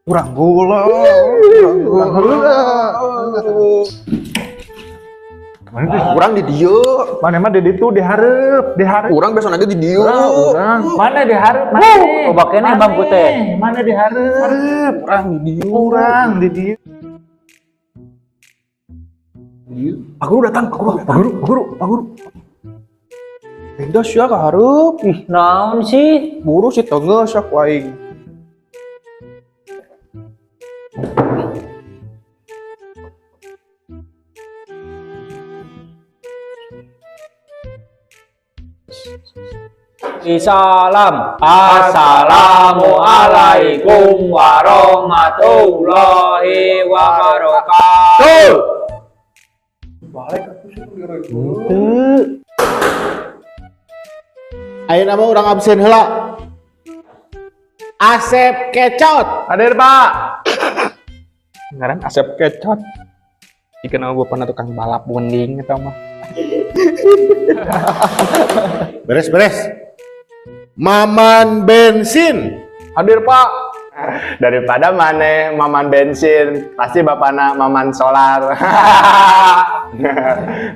Kurang gula, kurang gula. Kurang di dieu. Mana mah di ditu dihareup, dihareup. Urang biasa aja di dieu. Urang. Mana dihareup? Mana? Loba keneh bangku teh. Mana dihareup? Urang di dieu. Urang di dieu. Pak Guru datang, Pak Guru. Pak Guru, Pak Guru, Pak Guru. Beda sia ka hareup. Ih, naon sih? Buru sih teu sok aing. Salam. Assalamualaikum warahmatullahi wabarakatuh. Balik aku sih. Henteu. Ayeuna mah urang absen heula. Asep Kecot. Hadir, Pak. Ngaran Asep Kecot. Dikenal bapana tukang balap mending eta mah. Beres-beres. Maman Bensin. Hadir, Pak. Daripada maneh maman bensin, pasti bapana maman solar.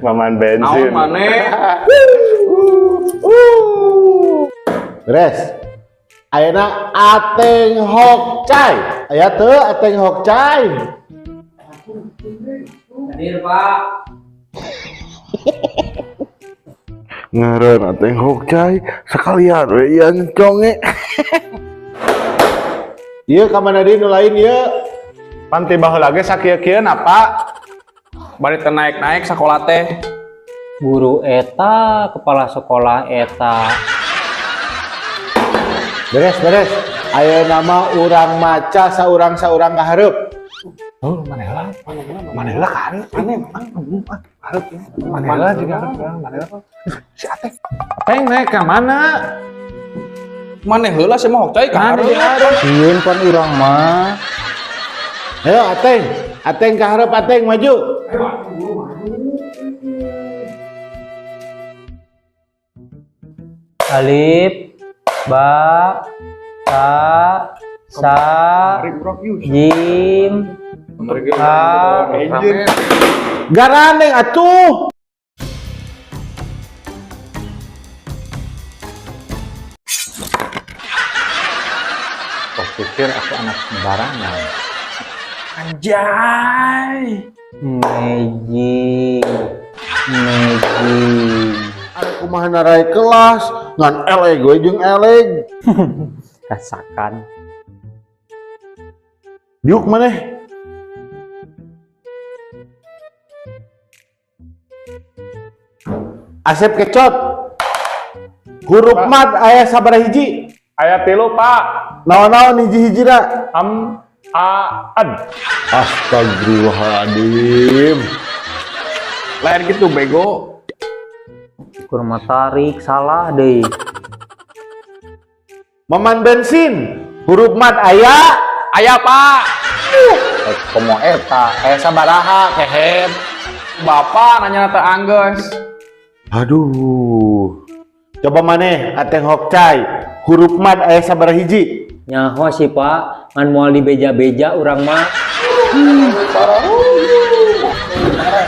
Maman bensin. Naon maneh? Beres. Ayeuna Ateng Hokcai. Aya teu Ateng Hokcai? Hadir, Pak. Ngaran Ateng Hokcai sekalian we ieu conge. Ieu ka mana deui nu lain ieu? Pan ti baheula ge sakieu-kieu na, Pak. Bari teu naik-naik sakola teh. Guru eta, kepala sekolah eta. Beres beres. Ayeuna mah urang maca saurang-saurang ka hareup. Oh, maneh lah. Maneh lah ka hareup. Maneh, hareup. Maneh lah juga hareup, maneh lah. Si Ateng. Ateng naik ka mana? Maneh heula sih mah Hokcai ka Mana hareup. di hareup? Sieun pan urang mah. Ayo Ateng, Ateng ka hareup, Ateng maju. Alif, ba, ta, sa, jim, ha. Garandeng atuh. Kau pikir aku anak sembarangan? Anjay. Magic, magic. Ari kumaha narai kelas ngan eleg we jeung eleg. Rasakan. Diuk maneh. Asep Kecot. Huruf mad aya sabaraha hiji? Aya tilu, Pak. Naon-naon hiji-hijina? Am a ad. Astagfirullahaladzim. Lain gitu bego. Kurma tarik salah deh. Maman Bensin. Huruf mad aya? Aya, Pak. Komo eta, aya sabaraha kehed. Bapak nanya teu anggeus. Aduh. Coba maneh Ateng Hokcai. Huruf mad aya sabaraha hiji? Nyaho sih Pak, ngan moal dibeja-beja urang mah.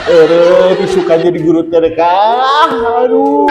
Eueuh, disuka jadi guru TK. Aduh.